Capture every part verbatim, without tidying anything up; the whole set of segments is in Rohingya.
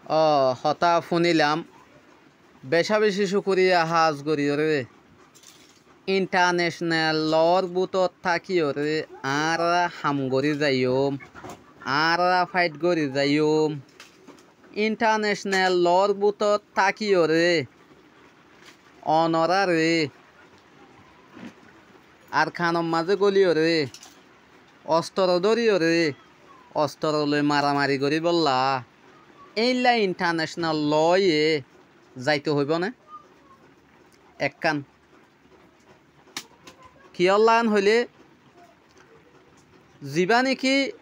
Ó, hotá fúnilam. Becá-becí cúkuriya hás goríyoré. Intanecenal loór bútot tákiyoré añára ham gorí zaiyum, añára fáith gorí zaiyum. Intanecenal loór bútot tákiyoré onoráre Arkanor mazé góliyoré, ostor dóriyoré, ostor loi maramari goríbolla, éilla intanecenal loóye zaito hoibó né? Ekkán. Kiyólla hoilé, zibá néki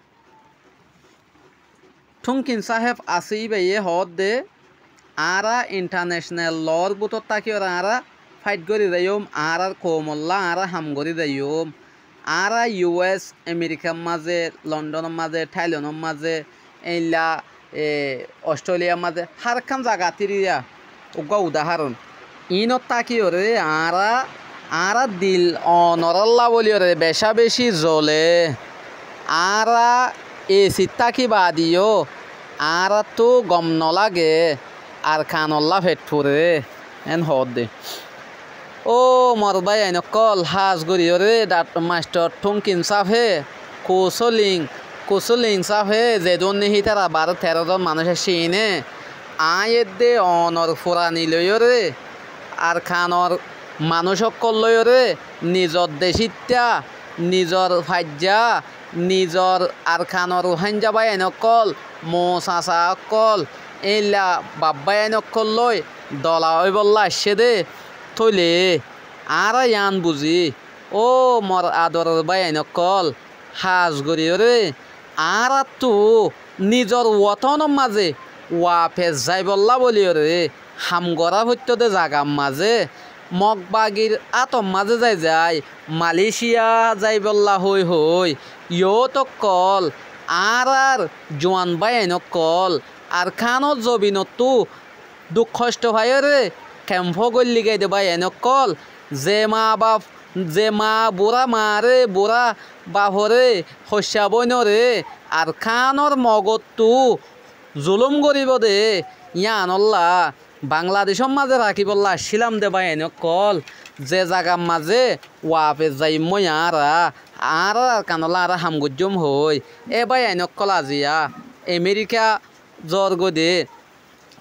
Thúnkin sáheb asé íbayé hoódde, añára intanecenal loór bútot tákiyoré añára fáith gorí zaiyum, añárár koumollá añára ham gorí zaiyum. Añára U S, Amerikar mazé, Londonor mazé, Tháilonor mazé, éilla, e, Osthéliyar mazé, hár ekkán zagat íriya uggúa udaháron. Iínot tákiyoré añára, añára dil onorálla bóliyoré becá-becí zole. Añára esit táki baade yó añáráttu gom noláge, Arkanollá feth furé, eén hoódde. Ó mor báiyain ókkol, hás goríyoré dhat-, maisthor Thúnkin sáfe, Kusóling, Kusóling sáfe, zedún néki ítara baró teró zon manúic aiccé iíne, aññí edde onor furani loiyóre, Arkanor manúic ókkol loiyóre, nizor decítta, nizor faijja, nizor Arkanor Ruháingga báiyain ókkol, Mou sasa ókkol, éilla baf báiyain ókkol loi dola óibollá aiccé dé. Tóile añára yián buzí, ó mor adoror báiyain ókkol, hás goríyoré añáráttu nizor wotónor mazé waafes zaibollá bóliyoré ham gorá foittóu dé zagar mazé, Mog bagir átor mazé zai-zai Malécia zaibollá hoói-hoói, yoót ókkol, añárár juan báiyain ókkol, Arkánor zobinottú duk hoictho faiyóre kempó goillí gai dé báiyain ókkol, ze maa baf, ze maa burá maaré, burá baforé, hoiccá bóinoré Arkánor Mogottú zulúm goríbou dé, yíanollá Bangladecór mazé rakíbollá accílam dé báiyain ókkol, ze zagar mazé waafes zaiyum añára, añárár Arkanollá añára ham goijjóm hoói, é báiyain ókkol aziya Emérika zoórgoi dé,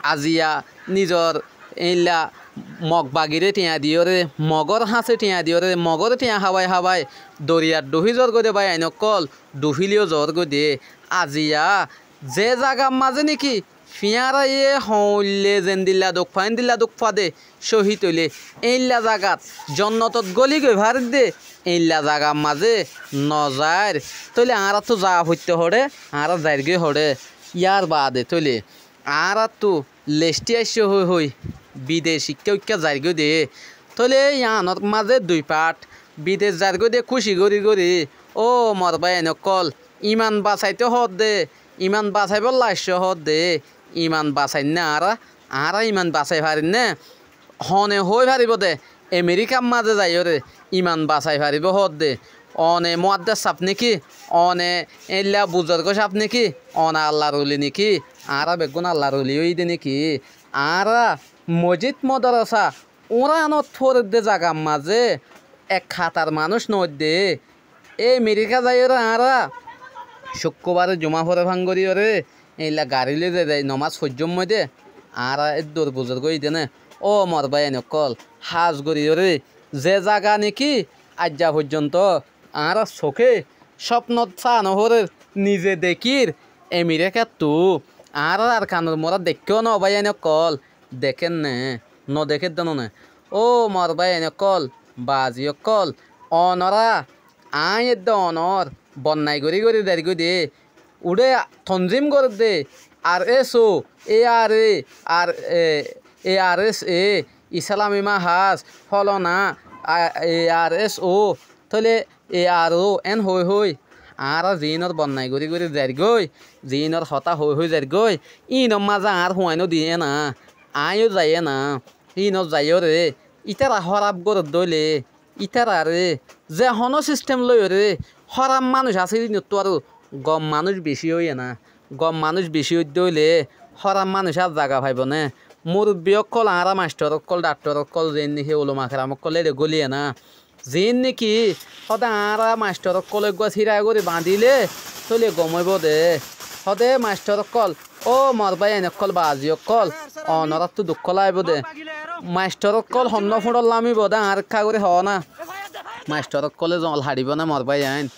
aziya nizor éilla Mog bagiré thiañ diyóre, Mogór hañsé thiañ diyóre, Mogór thiañ hábai-hábai doriyat dhuhí zoórgoi dé báiyain ókkol, dhuhíli yó zoórgoi dé. Aziya ze zagar mazé néki fiáñraye houille zendilla duk fa, éndilla duk fa dé cóhid óile, éilla zagat jonnotot góli goi farédde, éilla zagar mazé nozair. Tóile añáráttu zaa foittóu hoçé, añára zairgói hoçé. Yárbaade tóile añáráttu lesthí aiccé hoói-hoói bidec ikká uikká zairgói dé. Tóile yíanor mazé dui path, bidec zairgói dé kúci gorí-gorí. Ó mor báiyain ókkol, iman basaitó hoódde, iman basaibólla aiccó hoódde, iman basainné añára, añára iman basai farinné? Hone hoói faribóu dé, Emeríkar mazé zaiyóre iman basai faribóu hoódde? One muáddes saf néki? One éilla buzorgó saf néki? One Allar uli néki? Añára beggún Allar uli óiyi dé néki? Añára mosjid modorosa úñranot foredde zagar mazé ek hatar manúic noóidde. É Emeríka zaiyóre añára cúkkubaré jumá foré fán goríyoré, éilla garí loi zai-zai nomás foijjóm moidé, añára éddur buzurgó óiyi dé né. Ó mor báiyain ókkol, hás goríyoré ze zaga néki aijja foijjonto añára soké cópnot sáa noforér, nize dekír, Emeríkattu añárár Arkanor murá deikké noó báiyain ókkol, dekénne, nodekédde noné. Ó mor báiyain ókkol, bazi ókkol, onorá aññí edde onor bonnai gorí-gorí zairgói dé. Uçé tonzím gorédde, R S O, A R A, R, e, A R S A, Islami Mahaz, fólana, a, e, R S O, tóile A R O, eén hoói-hoói añára ziínor bonnai gorí-gorí zairgói, ziínor hotá hoói-hoói zairgói, íinor mazé añár fuain ó diyé na, aññí yó zaiyé na, íinot zaiyóre ítara hóraf gorédde óile, ítararé ze honó sisthem loiyoré hóraf manúic asé íinottú aró gom manúic bicí óiye na. Gom manúic bicí óidde óile Hóraf manúic ar zaga faibó né? Murubbi ókkol, añára maistor ókkol, dhaktor ókkol, zeén niki uluma keram ókkol éçe góliye ná. Zeén niki hóde añára maistor ókkol eggúa síra gorí bañdíle tóile gom óibou de. Hóde maistor ókkol, ó mor báiyain ókkol, bazi ókkol, onoráttu duk ókkol aibóu de. Maistor ókkol honnúa fúñçot lamibóu de añára ekká gorí hoó ná. Maistor ókkolé zol haçibóu né mor báiyain.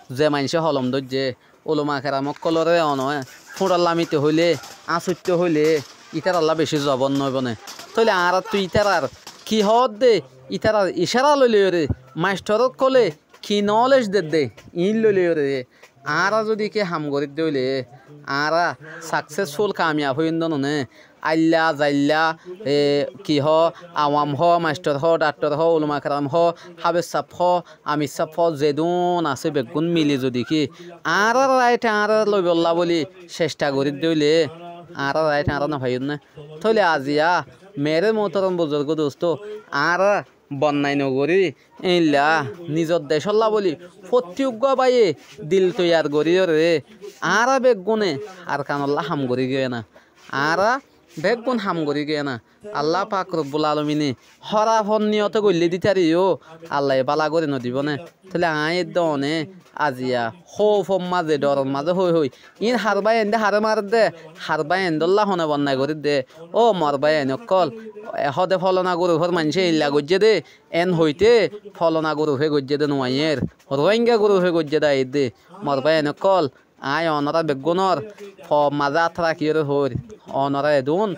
Ze maincé holom dóijje, uluma keram ókkolóre one fúñçot lamito hoilé, áñsoitto hoilé, ítarallá bicí zobon noóibou né. Tóile añáráttu ítarar ki hoódde, ítarar icára loiloiyóre, maistor ókkolé ki noólec dedde, iín loiloiyóre, añára zodi ki ham gorídde óile, añára saksesful, kamiyaf óiyum dé noné. Ailla zailla, e, ki hoó, awam hoó, maistor hoó, dhaktor hoó, uluma keram hoó, háfes sáb hoó, amir sáb hoó, zedún asé beggún mili zodi ki añárar rait añára loibollá bóli cectha gorídde óile, añárar rait añára nofaiyúm né. Tóile aziya, mere muhtorom buzurgó dustó, añára bonnai nogorí, éilla nizor decólla bóli fottí uggúa báiye dil toiyar goríyoré, añára beggúne Arkanollá ham gorí giyé ná. Añára beggún ham gorí giyé ná. Allah pak robbul alomine hórafor niyote goillé dítare yó Allaye bála gorí nodibó né. Tóile aññí edde one aziya hóufor mazé, dhoror mazé hoói hoói, iín har báiyaindé haré maredde, har báiyaindólla hone bonnai gorídde. Ó mor báiyain ókkol, e hóde folona gurufor maincé eilla goijjé dé, en hoité folona gurufe goijjé dé nuaiyér, Ruáinga gurufe goijjé dé aiyédde. Mor báiyain ókkol, aññí onorá beggúnor foór mazé át rakíyoré hoóir, onorá edún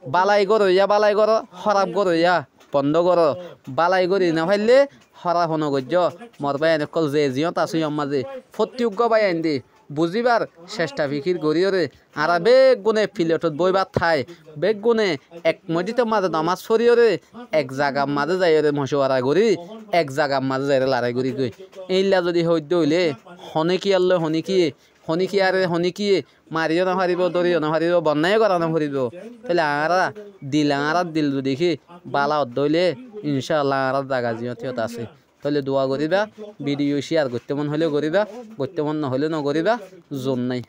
bálai goróiya bálai goró, hóraf goróiya bondó goró. Bálai gorí nofaillé hóraf nogoijjó. Mor báiyain ókkol, ze ziyót asó yór mazé fottí uggúa báiyaindé buzíbar cectha fikír goríyoré, añára beggúne ek filetot boói bát hái, beggúne ek mosjidor mazé nomás foríyoré, ek zagar mazé zaiyóre mocuwara gorí, ek zagar mazé zaiyóre larái gorí goi. Éilla zodi hoóidde óile, honíkiyar loi honíkiye, honíkiyaré honíkiye mariyó nofaribóu, dóriyó nofaribóu, bonnaiyó gorá noforibóu. Tóile añára dil, añárar dil zodi ki bála oddé óile, incáalla añárar zaga ziyót yót asé. Tóile dua goríba, bidiyó cíyar goitté mon hoilé goríba, goitté mon nohoilé nogoríba, zur nái.